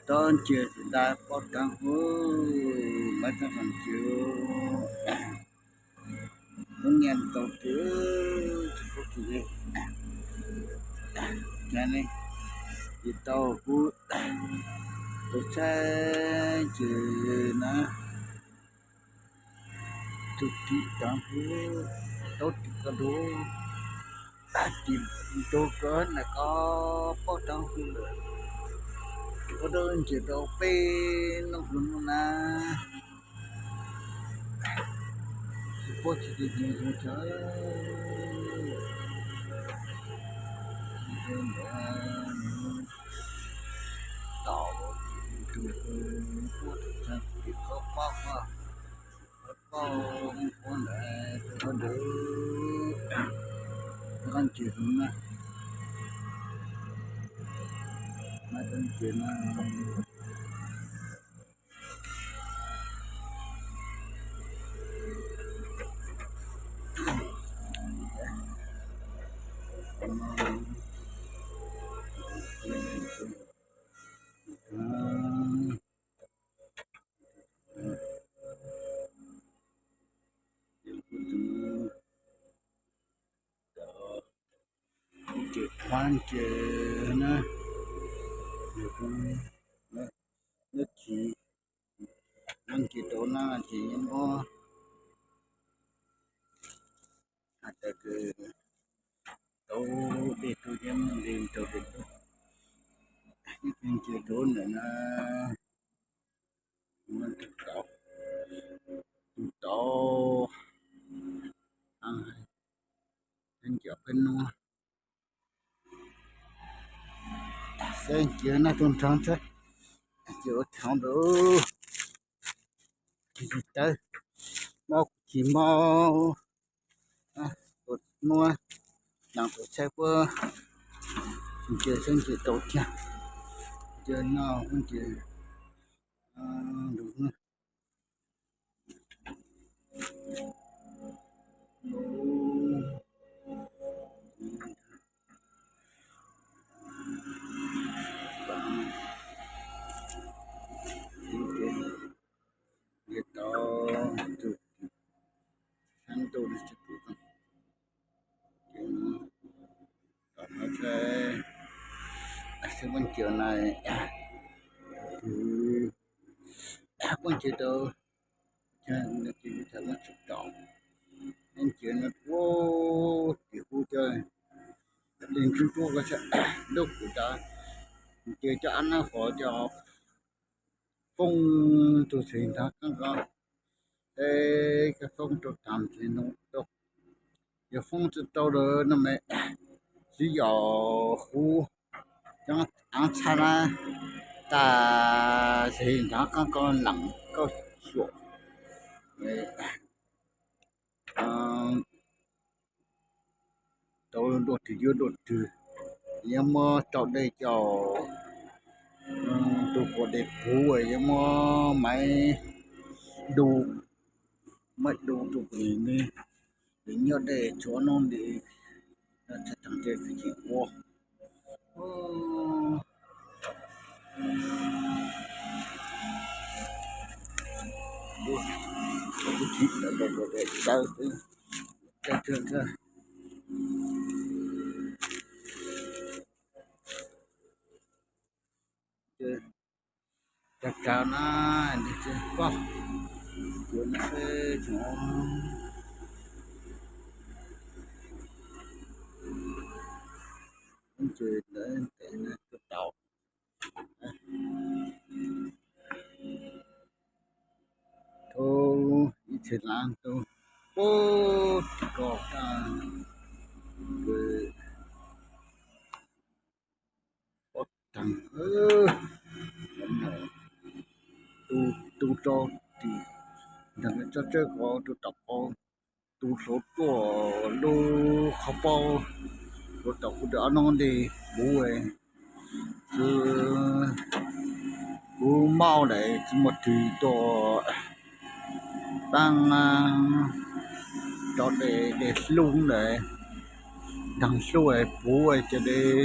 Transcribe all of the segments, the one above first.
Tob ntsia tsis nta pob roob hub, mab roob qhov ncw, lub niag tau twb tsis pub tsis li. Cas ne, tsis tau kuv tus saib ntsis na. Tus tis tod hub, tau tis ko dub, tis dub ko na ko, pob roob hub lawm. Pob roob ntsia rau peb noj hluas noj na. Tsis pub tsis li hnyiv hnyiv chaw. Tom tus tus tus tus tus tis qhov pob ko, qhov pob ntawd, qhov ntawd, qhov ntsis hnub na, qhov ntsis no. Ces qhuav ces na, nws tsis, nws tsis tau na ces yeej muab hais tias kws tau dej tub yeej muaj li rau dej tub, yeej ntsia rau ntawm na, tus tau, tus tau, peb ncov peb nub, saib ntsia na tus nrog thiab, ces ua thaum ntawd tsis tawb, mob kuv tsis mob, tus nub, nees tus saib puab ntsia saib ntsia tau tiag, ntsia no ntsia nrug Li tau tus sab ntuj li tsis pum tau, ces no tom no seb, seb puab ntsia na, puab ntsia tau, ces tham muab tsis tau, puab ntsia no ua tim hu cov li ntsuab ntsuab ko sab ntuj kuv tas, ntsia cov ab nab hov cov foob tus txiv nrag qaab nqo, es koj foob rau tag txiv nrag rau, yog foob tsis tau lawm no mas txiv yam huv cov aav txhab na, tas txiv nrag qaab nqo leem kauj xuam tau dua twg yuav dua twg, yuav muab rau dej coj, tus quas dej puv yuav muab maiv du, maiv du tus pus nim ne, nws nyob dej tsuav nub nti, txhaj tag nrho kwv tij ua. Tag tag na, nws tsis pom, kuv no seb tseem ntses ntawd ntes na tuaj tau. Thaum ib txhia lab tau pab tim ko tag, pab tag, tus, tus rau tim, nrog tsob tsawb ko tus tom qau, tus hluav tuaj lub qhov paub, hluav taws kuv tus ob nub nti puv, kuv maub lawm tsis muaj twg tuaj taab, tso dej, dej hlub ntawd, nrog hlub puv ces dej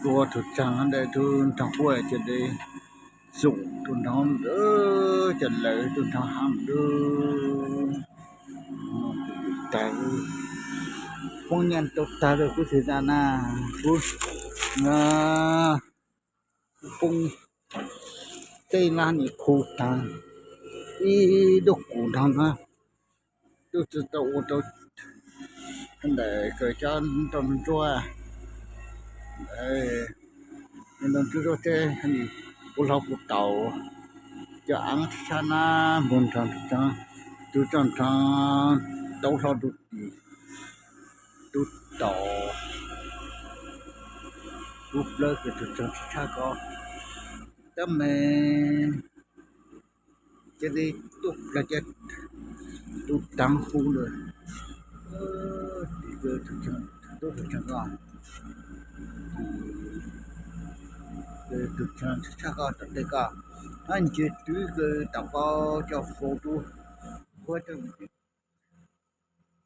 Tua tus tsaag ntawm tus nraag huab ces de xoom tus nraag, cov lawv tus nraag hav lub tag, poob nyiaj tau tag rau kuv txiv tas na, kuv poob tej lab nim khu taag ib duj kum nraag na, tub tsi tau ua rau ntawm kawg cov nroj ntsuab, nroj ntsuab teb, kuv hlob kuv taus cov aav tshab na, mus nrog tus tsob nroo tau hlo rau tim tub taus, kuv plawg kws tus tsob tshab ko tab meeg cia li tuaj plawg cia tus taag hu lawm, tub tus tsob ko, tus tsob tshab ko tom tej ko, hab ntsia twv kws tom ko cov faus rua huab coj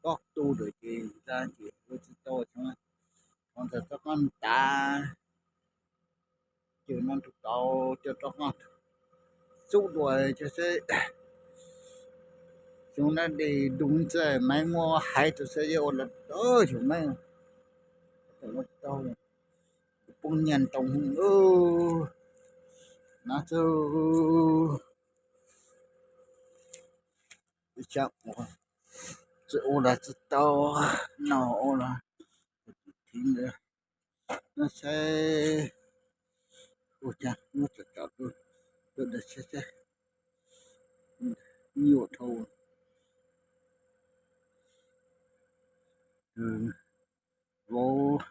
pob tu lawm ces nta ces ua tsi tau, thaum ntawd rov qab ntav, ces no rau tau coj rov qab xub dua cov seb xyoo na dej dub ntxawg maiv muab haiv rau seb yuav ua los tau xyoo maiv, tau poob nyiaj ntoo na, txawj ua los tsi tau, no ua los thiv ntawd, no saib ua cas muab tsom tsom rau, rau daim saib saib, nyuaj dhau. Vauv,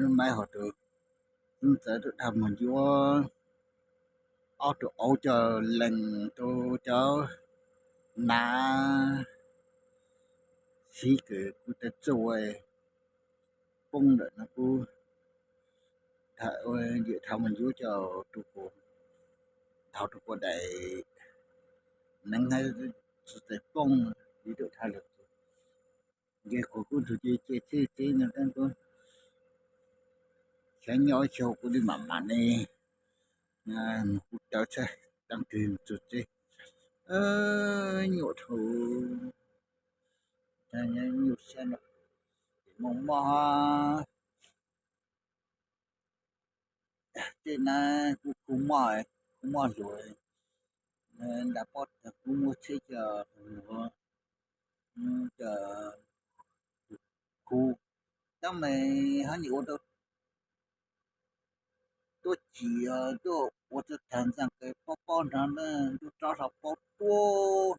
lub maiv hov rau, tub ntxawm rau dhau moog yuav ob tug auv coj lees rau cov nav, siv kws kuv tes txuj poob ntawm no kuv dhau moog yuav coj rau kuv, dhau rau kuv daim neev hab txuj tes poob, yuav rau dhau lawm. Nce kuv kuj tug ces ces txhij txib no tab kuv xyov nyob xyov kuv li mam mam ne, mus kuv tawv txhaj taab twg txuj txib, nyuaj dhau, nyuaj sab no, moog mob tej na, kuv khu mob, khu mob hluas, nta pob tag kuv muab tsheb coj mus, coj khu, tab meeg hab nim ua rau tuab cim tuaj ua txuj tag ntxaaj kws pob pob nrag na, ntuj tsob hlo pob tuab,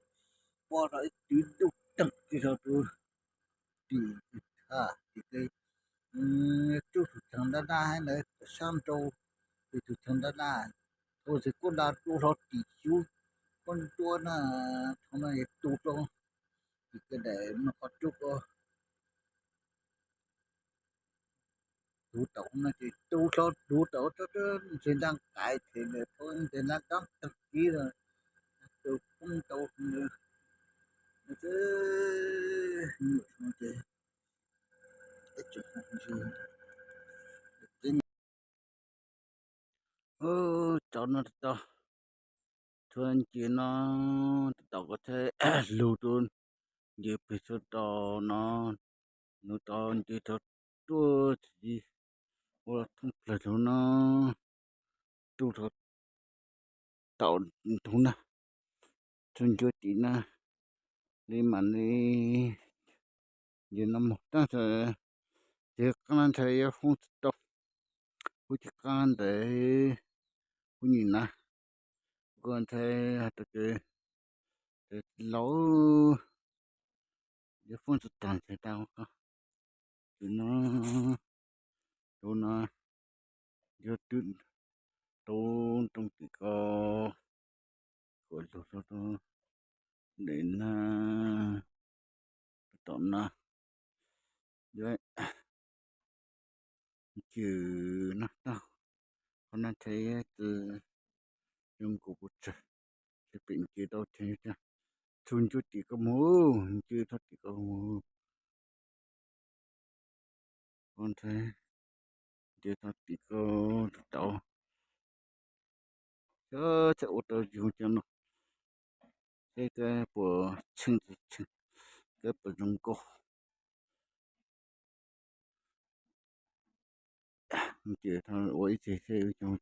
pob hlo ib twv ntuj teeg kiag hlo rau tim, tim kws rub tug thav ntab nab hab ntawd sab nrau, tus thav ntab nab, thaum xwb kuj nta rua hlo tim xyuv, kuj ntua na, thaum no yog tu rau tim kws daim no qhov rub ko. Tuv taum no ces tu hlo tuv taum, ntshe nraag qais them ntawm thaum ntshe nraag kaab tag kiv los, tus poob tau nyuam no ces, cov no tau, txhua nce no tau kom thaij lug rau nce peg txhua tau no, nub tau nce tau tuaj txiv ua thoob plawg lug no, tuj tau taum ntug na, txhua ncuav tim na, li mam li nce no mus tab sis ces qaab ntshai yuav foob tsis tau, kuv ces qaab ntawd kuv nim na, kuv ntshai has tas ces laus yuav foob tsis tau ntshai tau ko, tus no, tus no yuav twb tau rau tim ko, kom lug rau rau daim na, tom na, yuav ncws na tag, qhov no ntshai tsis zoo nkaus puas tsawg, tsis pem ncws tau tsawg, txhua ncuav tim ko mus, ncws txhua tim ko mus. Ua nrhe, ces tau tim ko tus tauv, txhob ua rau yus cov no, seb koj puas tsheej tsis tsheej, koj puas zoo nkauj. Ces ua ib txhis seb cov